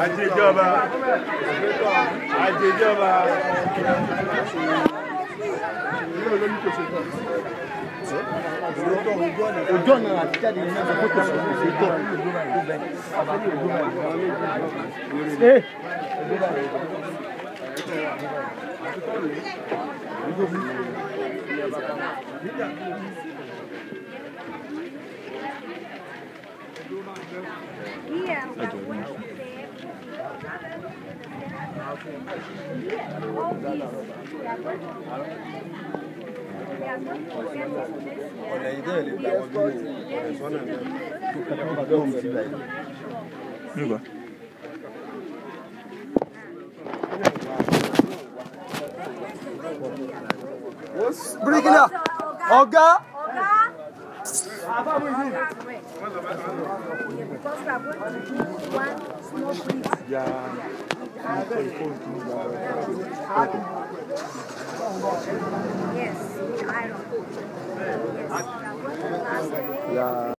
Àjẹjọba àjẹjọba. Ojú ọ̀nà àtijáde ní ọ̀sẹ̀ pé kò sí ìṣe tọ̀. Ọ̀nà yìí dẹ́rẹ̀ lè gbà wọ́n bí ọ̀rẹ́ sọ́nà náà. Bíríkìlà ọ̀gá. Yes, iron. Yes. Yeah.